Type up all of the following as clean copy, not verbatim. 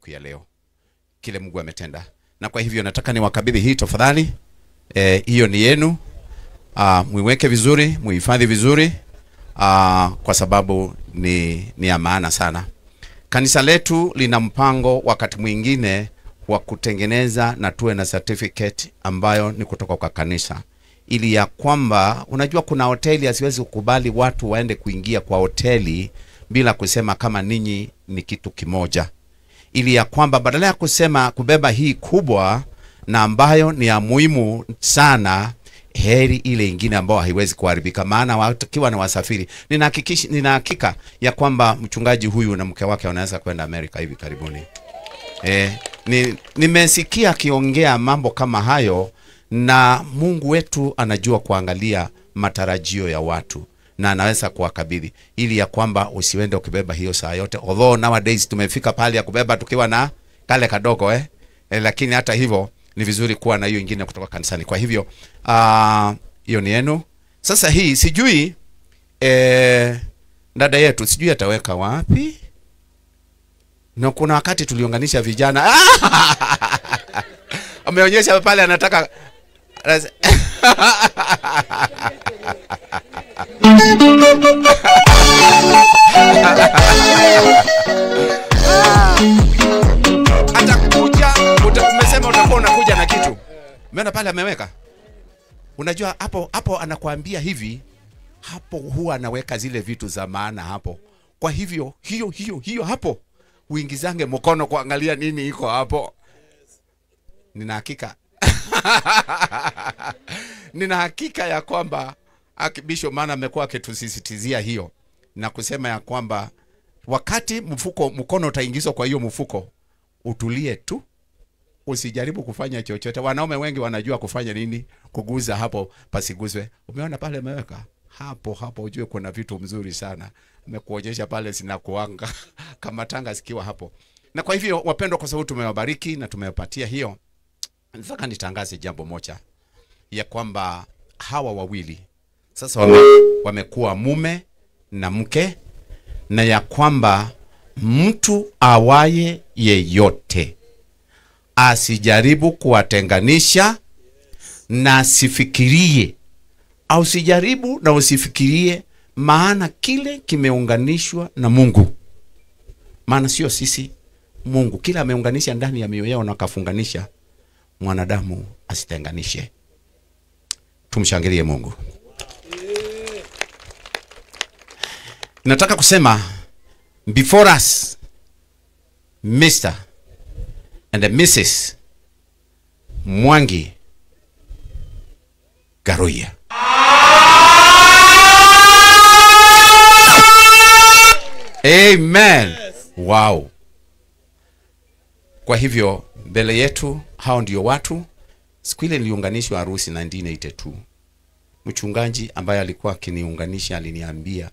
siku ya leo, kile Mungu ametenda. Na kwa hivyo nataka niwakabidhi hii tafadhali. Hiyo ni yenu. Muiweke vizuri, muhifadhi vizuri, kwa sababu ni ya maana sana. Kanisa letu lina mpango wakati mwingine wa kutengeneza na tuwe na certificate ambayo ni kutoka kwa kanisa, ili ya kwamba unajua kuna hoteli asiwezi kukubali watu waende kuingia kwa hoteli bila kusema kama ninyi ni kitu kimoja, ili ya kwamba badala ya kusema kubeba hii kubwa na ambayo ni ya muhimu sana, heri ile ingine ambayo haiwezi kuharibika, maana watakiwa na wasafiri. Nina hakika ya kwamba mchungaji huyu na mke wake wanaweza kwenda Amerika hivi karibuni. Nimesikia akiongea mambo kama hayo, na Mungu wetu anajua kuangalia matarajio ya watu na anaweza kuwakabidhi, ili ya kwamba usiende ukibeba hiyo saa yote. Although nowadays tumefika pale ya kubeba tukiwa na kale kadogo, lakini hata hivyo ni vizuri kuwa na hiyo ingine kutoka kanisani. Kwa hivyo hiyo ni yenu. Sasa hii sijui dada yetu sijui ataweka wapi. Na kuna wakati tuliunganisha vijana. Ameonyesha pale anataka atakuja, umesema utakuwa unakuja na kitu. Umeona pale ameweka? Unajua hapo hapo anakuambia hivi, hapo huwa anaweka zile vitu za maana hapo. Kwa hivyo hiyo hiyo hiyo hapo uingizange mkono kuangalia nini iko hapo. Nina hakika nina hakika ya kwamba Bishop maana amekuwa akitusisitizia hiyo na kusema ya kwamba wakati mfuko mkono utaingizwa kwa hiyo mfuko, utulie tu, usijaribu kufanya chochote. Wanaume wengi wanajua kufanya nini, kuguza hapo pasiguzwe. Umeona pale ameweka hapo hapo, ujue kuna vitu mzuri sana amekuonyesha pale, zinakuanga kama tanga zikiwa hapo. Na kwa hivyo wapendwa, kwa sababu tumewabariki na tumewapatia hiyo, nataka nitangaze jambo moja ya kwamba hawa wawili sasa wamekuwa mume na mke, na ya kwamba mtu awaye yeyote asijaribu kuwatenganisha na asifikirie, au sijaribu na usifikirie, maana kile kimeunganishwa na Mungu. Maana sio sisi, Mungu kila ameunganisha ndani ya mioyo yao na kafunganisha, mwanadamu asitenganishe. Tumshangilie Mungu. Nataka kusema before us Mr. and Mrs. Mwangi Ngaruiya. Amen. Wow. Kwa hivyo mbele yetu hao ndio watu. Siku ile niliunganishwa harusi 1982. Mchungaji ambaye alikuwa akiniunganisha aliniambia,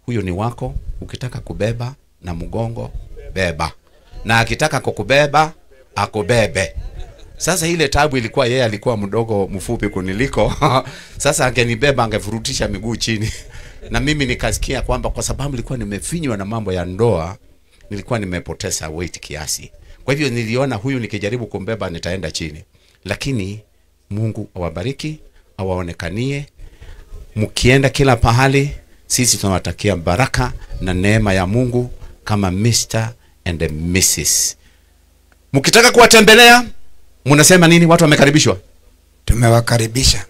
huyo ni wako, ukitaka kubeba na mgongo beba, na akitaka kukubeba akubebe. Sasa ile tabu ilikuwa yeye alikuwa mdogo mfupi kuniliko. Sasa angenibeba angefurutisha miguu chini. Na mimi nikasikia kwamba kwa sababu nilikuwa nimefinywa na mambo ya ndoa, nilikuwa nimepoteza weight kiasi. Kwa hivyo niliona huyu nikijaribu kumbeba nitaenda chini. Lakini Mungu awabariki, awaonekanie. Mkienda kila pahali, sisi tunawatakia baraka na neema ya Mungu kama Mr. and Mrs. Mkitaka kuwatembelea, mnasema nini? Watu wamekaribishwa? Tumewakaribisha.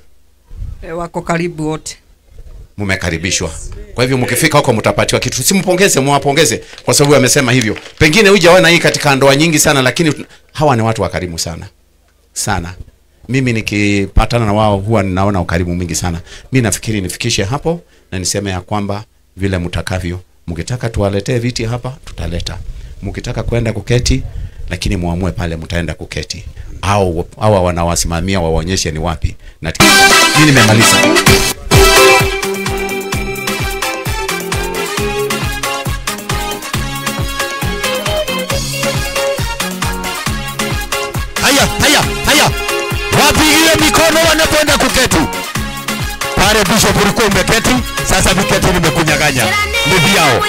Wako karibu wote. Mmekaribishwa. Kwa hivyo mkifika huko mtapatiwa kitu. Simpongeze, mwapongeze kwa sababu amesema hivyo. Pengine hujaona hii katika ndoa nyingi sana, lakini hawa ni watu wakarimu sana. Sana. Mimi nikipatana na wao huwa ninaona ukarimu mwingi sana. Mimi nafikiri nifikishe hapo na niseme ya kwamba vile mtakavyo. Mkitaka tuwaletee viti hapa, tutaleta. Mkitaka kwenda kuketi, lakini muamue pale mtaenda kuketi. Au hawa wanawasimamia waonyeshe ni wapi. Na mimi nimemaliza. Haya, haya, haya. Wapigie mikono wanapoenda kuketi. Pale Bishop ulikuwa umeketi, sasa viketi nimekunyang'anya. Ni vyao.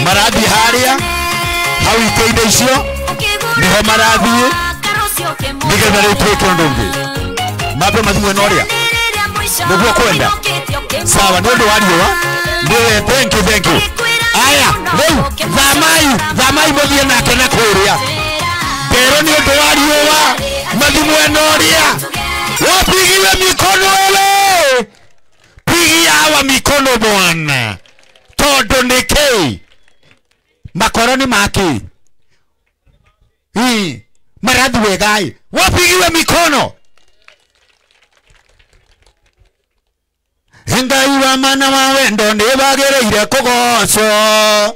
Maradhi haria, hauiteide icio. Niho marathiĩ nĩgetha rĩu twĩke ũndũ ũngĩ. Mambe mathiĩ mwena ũrĩa nĩguo kwenda. Sawa, nĩ ũndũ wa riũa. Nĩwe, thank you, thank you. Aya, rĩu thamai mũthiĩ nake na kũrĩa. Nderwo nĩ ũndũ wa riũa, mathiĩ mwena ũrĩa. Wapigiwe mikono wewe. Pigia hawa mikono bwana. Tondũ nĩ kĩ? Makoro nĩ makĩ? Hii, maradhi wegai. Wapigiwe mikono. Ngai wa mana wa wendo nĩ wagĩrĩire kũgocwo.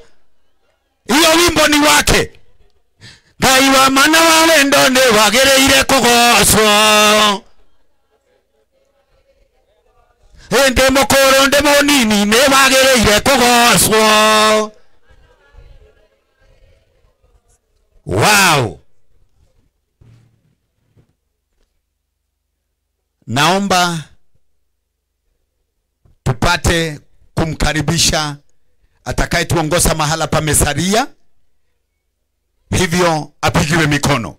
Iyo wimbo ni wake. Ngai wa mana wa wendo nĩ wagĩrĩire kũgocwo. Ndĩ mũkũrũ ndĩ mũnini nĩ wagĩrĩire kũgocwo. Wow. Naomba tupate kumkaribisha atakayetuongoza mahala pamesalia, hivyo apigiwe mikono.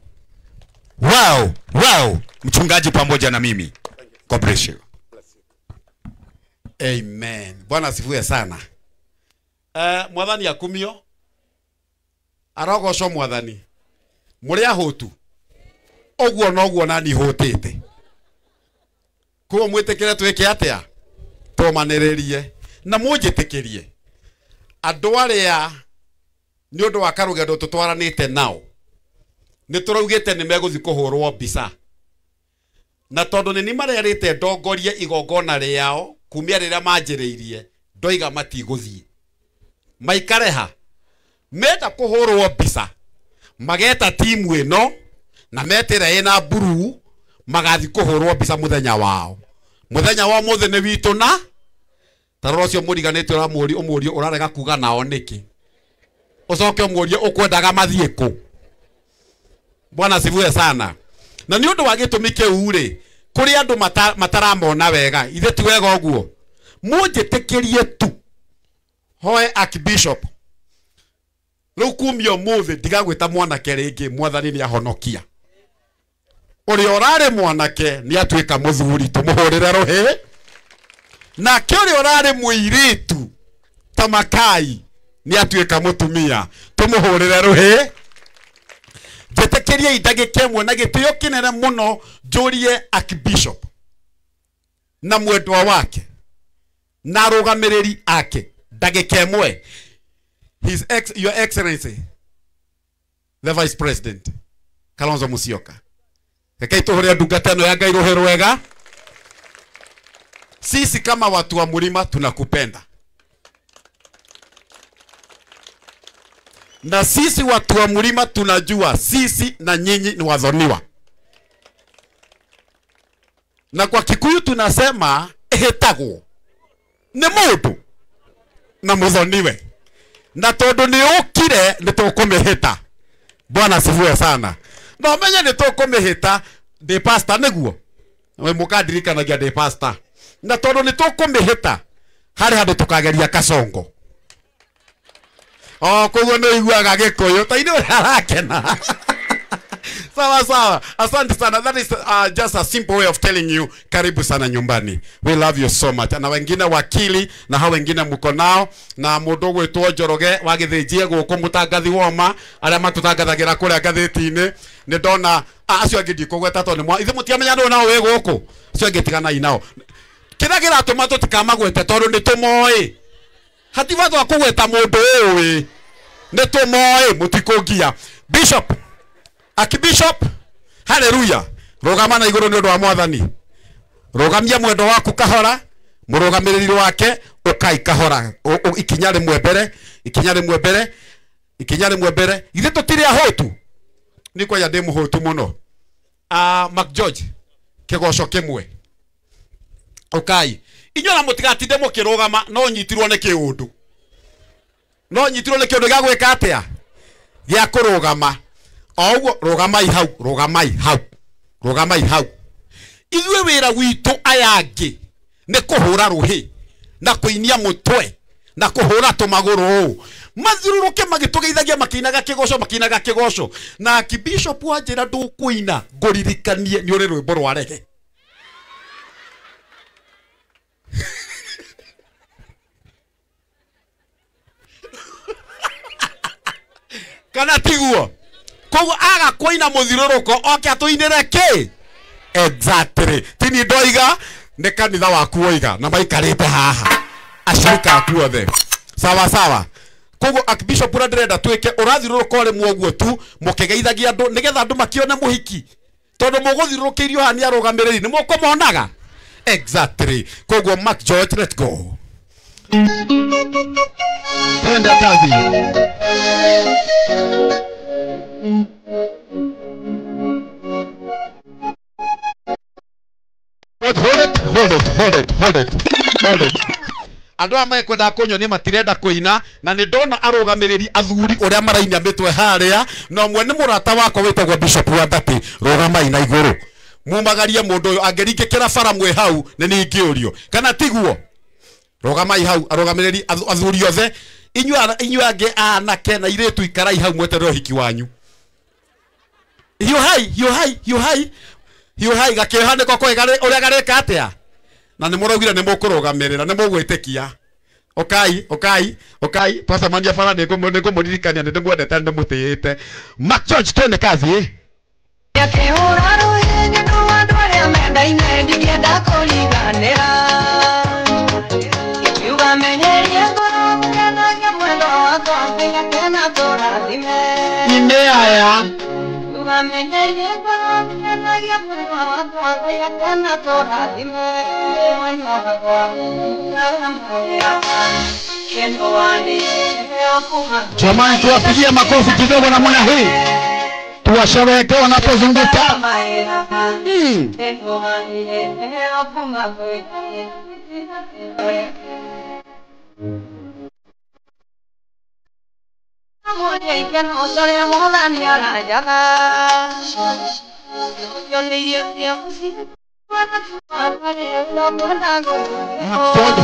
Wow, wow, mchungaji pamoja na mimi. God bless you. Amen. Bwana asifiwe sana. Mwathani akumio arogocwo mwathani. Muri ahotu uguo noguo nani hutite. Kuo mwitikire twike atia? Tũmanĩrĩrie na mũnjĩtĩkĩrie andũ arĩa nĩ ũndũ wa karũgendo tũtwaranĩte nao nĩ tũraugĩte nĩ megũthiĩ kũhũrwo mbica, na tondũ nĩ marerĩte ndongorie igongona rĩao kumia rĩrĩa manjĩrĩirie, ndoiga matigũthiĩ, maikare ha menda kũhũrwo mbica mageta timu ĩno na metĩra ĩna mburuu, magathiĩ kũhũrwo mbica mũthenya wao. Muthenya wa mũthĩ nĩ witũ na tarora ũcio mũriganĩte ũramũria ũmũrie ũrarega kuga nao nĩkĩ, ũcoke ũmũrie ũkwendaga mathiĩ kũ. Bwana asifiwe sana. Na nĩ ũndũ wa gĩtũmi kĩu rĩ, kũrĩ andũ mataramona wega, ithe ti wega ũguo. Mũnjĩtĩkĩrie tu hoe Archbishop rĩu kumia ũmũthĩ ndigagwĩta mwanake rĩngĩ, mwathani nĩ ahonokia. Ũrĩa ũrarĩ mwanake nĩ atuĩka mũthuri, tũmũhũrĩre rũhĩ. Nake ũrĩa ũrarĩ mũirĩtu ta Makai nĩ atuĩka mũtumia, tũmũhũrĩre rũhĩ. Njĩtĩkĩriei ndagĩka ĩmwe na gĩtĩo kĩnene mũno njũrie Archbishop na mwendwa wake na arũgamĩrĩri ake ndagĩka ĩmwe. Your Excellency the Vice President Kalonzo Musyoka, rekei tũhũrĩre ndungata ĩno ya Ngai rũhĩ rwega. Sisi kama watu wa mlima tunakupenda, na sisi watu wa mlima tunajua sisi na nyinyi ni wadhoniwa. Na kwa Kikuyu tunasema ehetagwo ni mundu na muthoniwe, na tondu ni ukire ni tukumihita. Bwana asifiwe sana. Na umenye ni tukumihita ndi pastor niguo we mukandirikanagia ndi pastor, na tondu ni tukumihita hari handu tukageria kasongo. Oh, koguo nĩ ũiguaga Gĩkũyũ ta inĩ ũrĩa arakena. Sawa sawa, asante sana. That is just a simple way of telling you karibu sana nyumbani. We love you so much. Na wengine wakili na hao wengine mko nao, na mũndũ gwĩtwo Njoroge wa gĩthĩnjie gũkũ mũtangathi woma arĩa matũtangathagira kũrĩa ngathĩti-inĩ. Nĩ ndona acio angĩ ndikũgweta tondũ nĩ ithuĩ mũtiamenya nũ nao wĩ gũkũ. Acio angĩ tiganai nao. Kĩrĩa kĩratũma tũtikamagwete tondũ nĩ tũmoĩ. Hatibatwa kũgweta mũndũ ũĩ, nĩ tũmoĩ, mũtikũngia. Bishop, Archbishop, haleluya. Rũgama na igũrũ nĩ ũndũ wa mwathani. Rũgamia mwendo waku kahora, mũrũgamĩrĩri wake ũkai kahora. Ikinya rĩmwe mbere, ikinya rĩmwe mbere, ikinya rĩmwe mbere. Ithuĩ tũtirĩ ahũtu. Nĩ kwaya ndĩ mũhũtu mũno. Mark George, kĩgoco kĩmwe. Ũkai. Inyuĩ na mũtigatinde mũkĩrũgama, no nyitirwo nĩ kĩũndũ. No nyitirwo nĩ kĩũndũ gĩa gwĩka atĩa? Gĩa kũrũgama. O ũguo rũgamai hau, rũgamai hau, rũgamai hau. Ithuĩ wĩra witũ aya angĩ nĩ kũhũra rũhĩ na kũinia mũtwe na kũhũra tũmagũrũ ũũ. Mathiũrũrũke magĩtũgeithagia makĩinaga kĩgoco makĩinaga kĩgoco. Na Archbishop wanjĩra ndũkũina ngũririkanie nĩ ũrĩ rwĩmbo rwa rege. Kana tiguo? Koguo aga kũina mũthiũrũrũko oke atũinĩre kĩ? Exactly. Ti niĩ ndoiga, nĩ kanitha waku woiga na maikarĩte haha. Acirika aku othe. Sawa sawa. Koguo Archbishop ũrĩa ndĩrenda twĩke ũrathiũrũrũka o rĩmwe ũguo tu mũkĩgeithagia andũ nĩgetha andũ makĩone mũhiki. Tondũ mũgũthiũrũrũkĩirio haha nĩ arũgamĩrĩri nĩ mũkũmonaga. Exactly. Koguo Mark George, let's go. Twende kazi. Hold it, hold it, hold it, hold it, hold it. Andũ aya mekwenda kũnyonia matirenda kũina na nĩ ndona arũgamĩrĩri athuri ũrĩa marainia mĩtwe harĩa na ũmwe nĩ mũrata wakwa wĩtagwo Bishop Wandati. Rũgamai na igũrũ mumagarie mũndũ ũyũ angĩringĩkĩra bara mwĩ hau nĩ ningĩũrio kana tiguo. Rũgamai hau arũgamĩrĩri athuri othe inyuĩ angĩ anake na airĩtu ikarai hau mweterere ũhiki wanyu. Hiũhai hiũhai hiũhai hiũhai gakĩoha nĩko koĩ ũrĩa garĩka atĩa. Na nĩ mũraugire nĩ mũkũrũgamĩrĩra nĩ mũgwĩtĩkia. Ũkai ũkai ũkai twacemania bara nĩ ngũmũririkania nĩ ndĩmwendete nĩ ndĩmũtĩĩte. Mark George, twende kazi. Ine aya Jamani, tuwapigie makofi kidogo namna hii, tuwasherehekee wanapozunguka.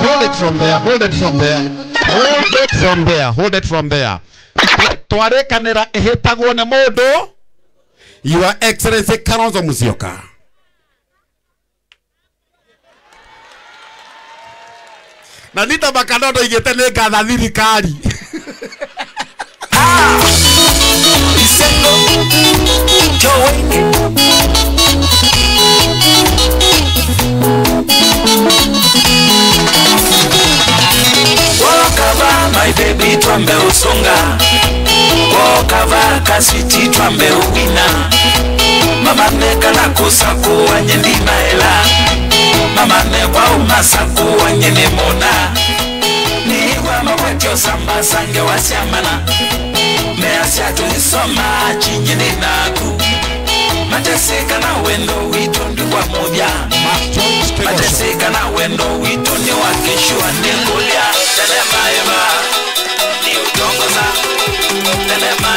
Hold it from there, hold it from there, hold it from there, hold it from there. Twarekanĩra ĩhĩtagwo nĩ mũndũ. Your Excellency Kalonzo Musyoka. Na nita makanondo igĩte nĩ ngatha thirikari. Walk my baby twambe usonga. Walk over kaswiti twambe uwina. Mama neka na kusaku wanye ndi maela. Mama nekwa umasaku wanye ni mona. Niwa mawetyo samba sange wasiamana. Measia tulisoma chinyi ni naku. Mateseka na wendo wito ndi kwa mudya. Mateseka na wendo wito ni wakeshua nikulia. Telema eva ni utongoza. Telema.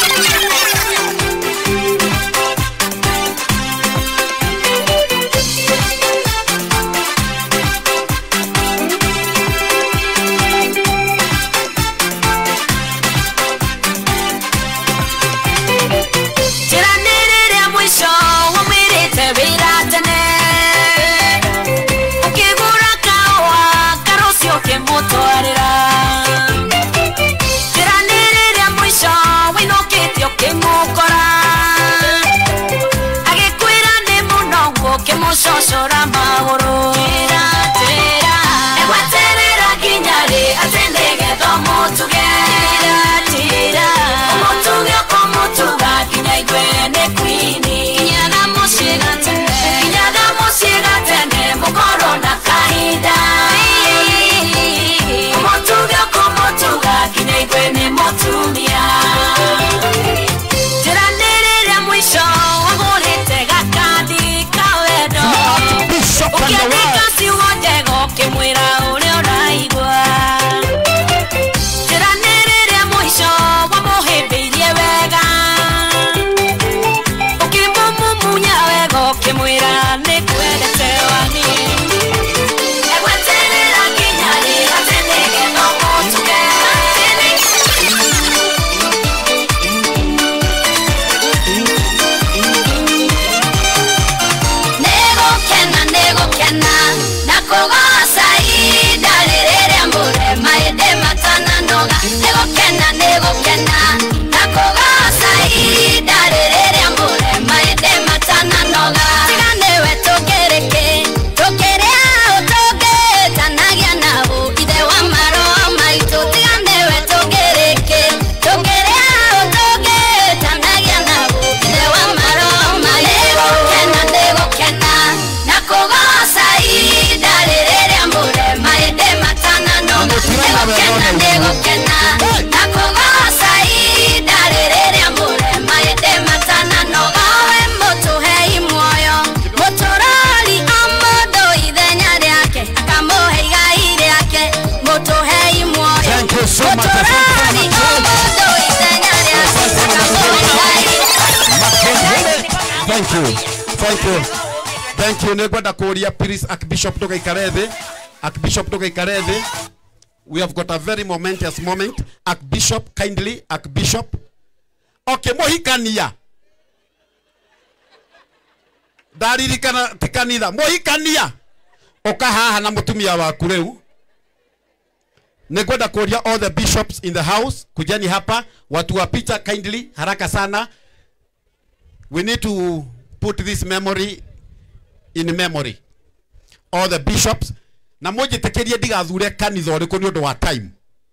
Thank you. Thank you. Thank you. Nĩngwenda kũũria please Archbishop ndũgaikare thĩ. Archbishop ndũgaikare thĩ. We have got a very momentous moment. Archbishop, kindly, Archbishop. Okay, mũhikania. Ndaririkana ti kanitha. Mũhikania. Ũka haha na mũtumia waku rĩu. Nĩngwenda kũũria all the bishops in the house, kujeni hapa, watu wa picha kindly, haraka sana. We need to put this memory in memory. All the bishops. Na mũnjĩtĩkĩrie ndigathure kanitha ũrĩkũ nĩ ũndũ wa time.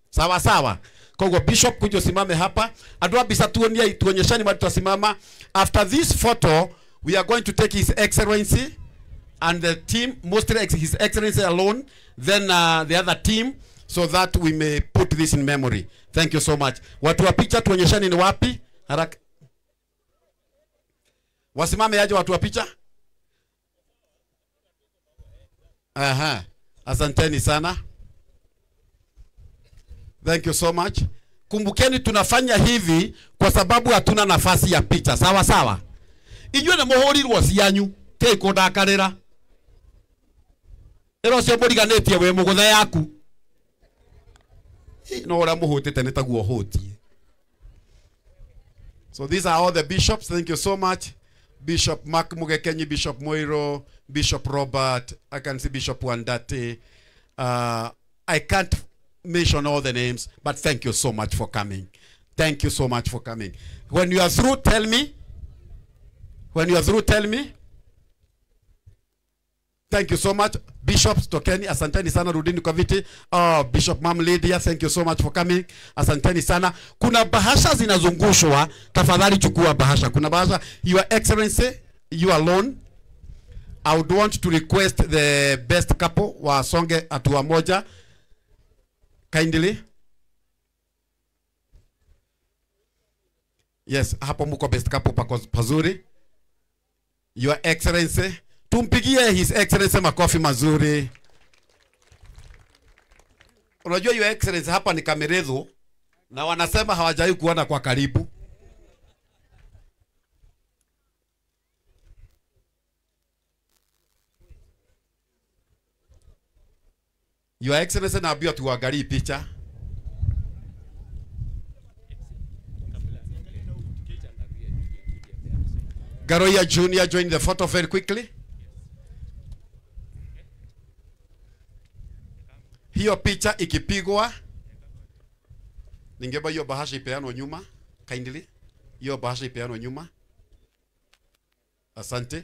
Sawa sawa. Koguo bishop kuja usimame hapa. Andũ a mbica tuoniai, tuonyeshani mahali tutasimama. After this photo, we are going to take His Excellency and the team, mostly His Excellency alone, then the other team, so that we may put this in memory. Thank you so much. Watu wa picha tuonyeshani ni wapi? Haraka. Wasimame aje watu wa picha? Aha. Asanteni sana. Thank you so much. Kumbukeni tunafanya hivi kwa sababu hatuna nafasi ya picha. Sawa sawa. Inyuĩ nĩ mũhũrirwo cianyu tĩ kũndakarĩra. Ĩro ũcio mũriganĩtie wĩ mũgũthe yaku. No ũrĩa mũhũtĩte nĩ taguo ũhũtie. So these are all the bishops. Thank you so much. Bishop Mark Mugekenyi, Bishop Moiro, Bishop Robert, I can see Bishop Wandate. I can't mention all the names, but thank you so much for coming. Thank you so much for coming. When you are through, tell me. When you are through, tell me. Thank you so much. Bishops tokeni, asanteni sana, rudini kwa viti. Oh, Bishop Mam Lydia, thank you so much for coming. Asanteni sana. Kuna bahasha zinazungushwa, tafadhali chukua bahasha. Kuna bahasha. Your Excellency, you alone. I would want to request the best couple wasonge hatua moja. Kindly. Yes, hapo muko best couple pako pazuri. Your Excellency, tumpigie His Excellency makofi mazuri. Unajua Your Excellency hapa ni Kamerezo na wanasema hawajawahi kuona kwa karibu. Your Excellency, naambiwa tuangalie picha. Garoya Junior join the photo very quickly. Hiyo picha ikipigwa, ningeba hiyo bahasha ipeanwe nyuma, kindly. Hiyo bahasha ipeanwe nyuma. Asante.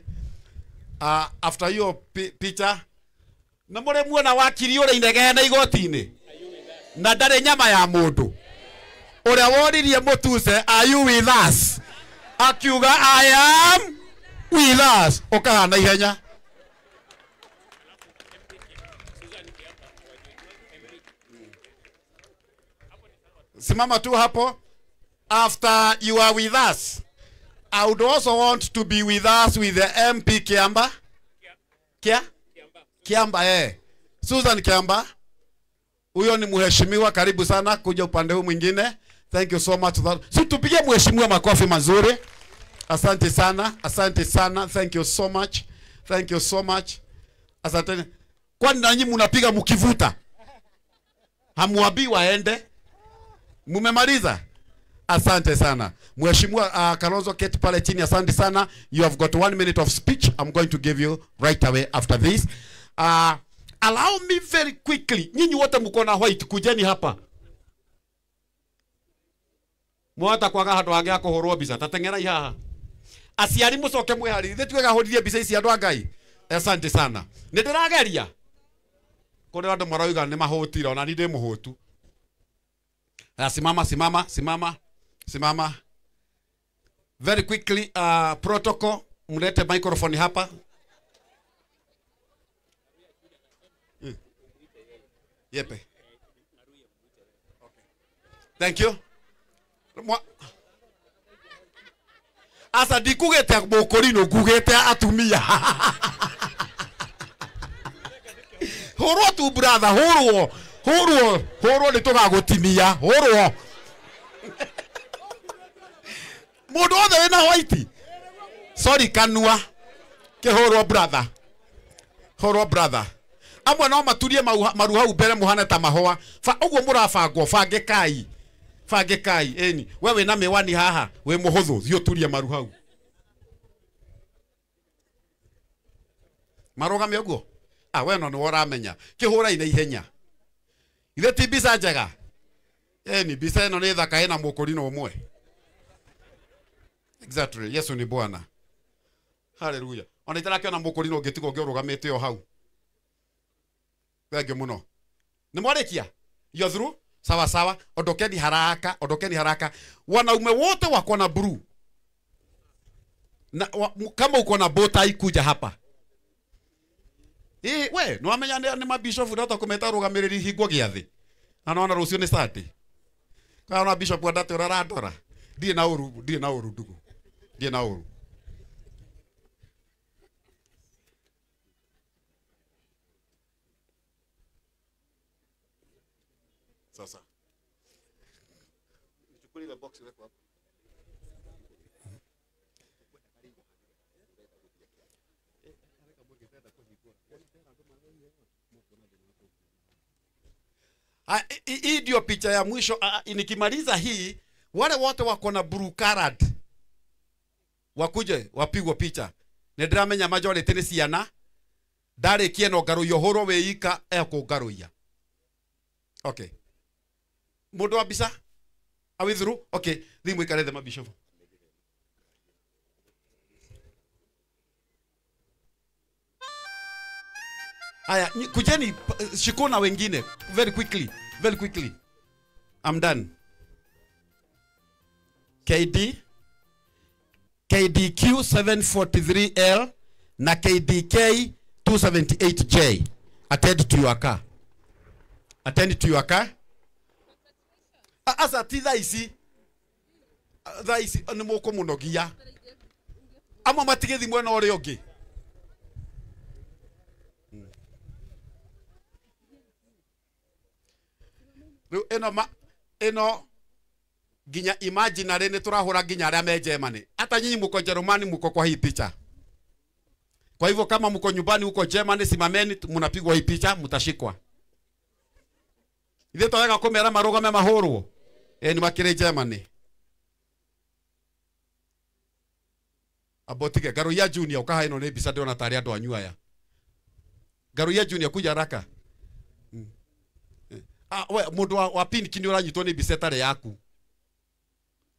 After hiyo picha, na more muona wakiri ure inegena igoti-inĩ na ndarĩ nyama ya mũndũ ũrĩa woririe mũtuse, are you with us? Akiuga I am with us. Ũkahana ihenya. Simama tu hapo. After you are with us, I would also want to be with us with the MP Kiamba. Kia? Kiamba, eh. Susan Kiamba. Huyo ni mheshimiwa, karibu sana kuja upande huu mwingine. Thank you so much. Si tupige mheshimiwa makofi mazuri. Asante sana, asante sana. Thank you so much. Thank you so much. Asante. Kwani nanyi mnapiga mkivuta? Hamuambii waende? Mumemaliza? Asante sana. Mheshimiwa Kalonzo, keti pale chini, asante sana. You have got 1 minute of speech. I'm going to give you right away after this. Allow me very quickly. Nyinyi wote mko na white, kujeni hapa. Mwata kwaga handu hangi ha kuhurwo mbica, ta teng'erai haha. Aciari mucoke mwihari, ithuĩ twegahũrithie mbica ici andũ a Ngai. Asante sana. Nĩ ndĩrageria. Kũrĩ andũ marauga nĩ mahũtire, ona niĩ ndĩ mũhũtu. Simama, simama, simama, simama. Very quickly, protocol, mlete microphone hapa. Yepe. Okay. Thank you. Asa ndikugete mũkũrinũ, ngugĩte atumia. Hũrwo tu brother, hũrwo. Hũrwo, hũrwo nĩ tũgagũtinia, hũrwo. Mũndũ wothe wĩna white. Sorry kanua. Kihurwo brother. Hurwo brother. Amwe no maturie maru hau mbere muhane ta mahũa. Uguo murabangwo bangekai. Bangekai eni. We wina miwani haha, wi muhuthu, thiĩ ũturie maru hau. Marũgame ũguo? Ah, we no nĩwe ũramenya. Kĩhũra-inĩ ihenya. Ithe ti mbica njega? Eni, mbica ĩno nĩ thaka ĩna mũkũrinũ ũmwe. Exactly. Yesu ni Bwana. Hallelujah. Ona itarakĩona mũkũrinũ ũngĩ tiga ũngĩ ũrũgamĩte o hau. Thank you muno. Nĩ mwarĩkia? You're through? Sawa sawa. Ondokeni haraka, ondokeni haraka. Wanaume wote wako na blue. Na kama uko na bow tie kuja hapa. We, no amenya nĩ mabishop ndahota kũmeta rũgamĩrĩri hingo gĩathĩ. Na nona rũciũ nĩ Sunday. Kana ona bishop andate ũrĩa arandora. Ndirĩ na ũru, ndirĩ na ũru ndugu. Ndirĩ na ũru. Sasa. Nichukue ile box iwekwe hapo. Hii ndio picha ya mwisho. Nikimaliza hii, wale wote wako na blue card wakuje wapigwe picha. Nĩndĩramenya majority nĩ ciana. Ndarĩkia no ngarũiyo hũrwo wĩika ekũngarũiya. Okay. Mũndũ wa mbica? Are we through? Okay. Thiĩ mũikare thĩ mabishop. Aya, kujeni shikona wengine very quickly, very quickly. I'm done. KD KDQ 743L na KDK 278J. Attend to your car. Attend to your car. Asa ti thaa ici. Thaa ici nĩ mũkũmũnogia. Amwe matigĩthi mwena ũrĩa ũngĩ. Rĩu ĩno ĩno nginya imaginary nĩ tũrahũra nginya arĩa me Germany. Hata nyinyi mko Jerumani mko kwa hii picha. Kwa hivyo kama mko nyumbani huko Germany simameni mnapigwa hii picha mtashikwa. Ithe twega kũmera marũgame mahũrwo. Ni makĩrĩ Germany. Abotige Ngaruiya Junior ukaha ĩno nĩ mbica ndĩrona tarĩ andũ anyu aya. Ngaruiya Junior kuja haraka. We mũndũ wa pin kini ũranyitwo nĩ mbica ĩtarĩ yaku.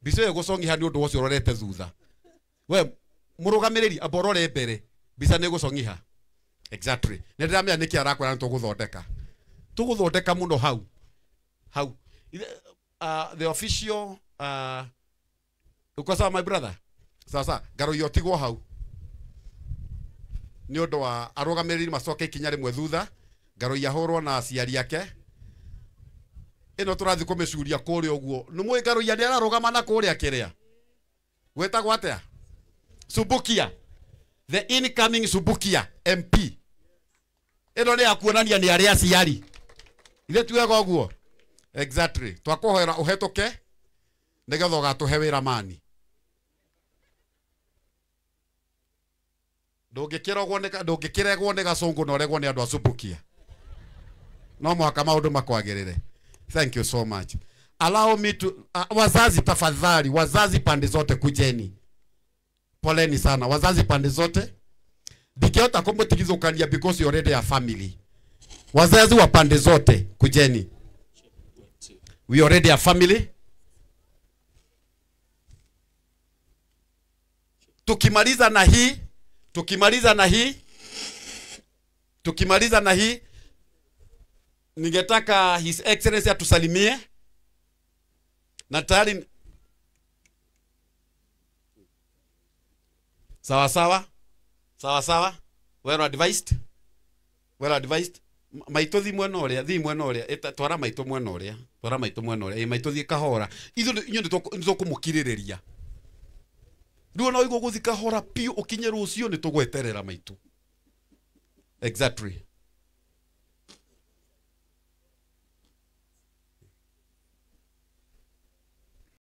Mbica ĩyo ĩgũcong'iha nĩ ũndũ ũcio ũrorete thutha. We mũrũgamĩrĩri amba ũrore mbere. Mbica nĩ ĩgũcong'iha. Exactly. Nĩ ndĩramenya nĩkĩ arakwĩra nĩ tũgũthondeka. Tũgũthondeka mũno hau. Hau. The official uko sawa my brother? Sawa sawa. Ngaruiya ũtigwo hau. Nĩ ũndũ wa arũgamĩrĩri macoke ikinya rĩmwe thutha. Ngaruiya ahũrwo na aciari ake. Ĩno tũrathiĩ kũmĩcuria kũrĩa ũguo. Nĩ mũĩ Ngaruiya nĩ ararũgama na kũrĩa kĩrĩa. Gwĩtagwo atĩa? Subukia. The incoming Subukia MP. Ĩno nĩ ya kuonania nĩ arĩa aciari. Ithe tuwega ũguo. Exactly. Twakũhoera ũhetũke nĩgetha ũgatũhe wĩra mani. Ndũngĩkĩregwo nĩ gacũngũ na ũregwo nĩ andũ a Subukia. No mũhaka maũndũ makwagĩrĩre. Thank you so much. Allow me to wazazi tafadhali, wazazi pande zote kujeni. Poleni sana, wazazi pande zote. Ndikiota kũmũtigithũkania because you already a family. Wazazi wa pande zote kujeni. We already a family. Tukimaliza na hii, tukimaliza na hii, tukimaliza na hii, ningetaka His Excellency atusalimie. Na tayari sawa sawa. Sawa sawa. Well advised. Well advised. Maitũ thi mwena ũrĩa, thi mwena ũrĩa, twara maitũ mwena ũrĩa, twara maitũ mwena ũrĩa, maitũ thiĩ kahora. Ithuĩ inyuĩ nĩ tũkũmũkirĩrĩria. Rĩu ona ũigua gũthiĩ kahora piũ ũkinye rũciũ nĩ tũgweterera maitũ. Exactly.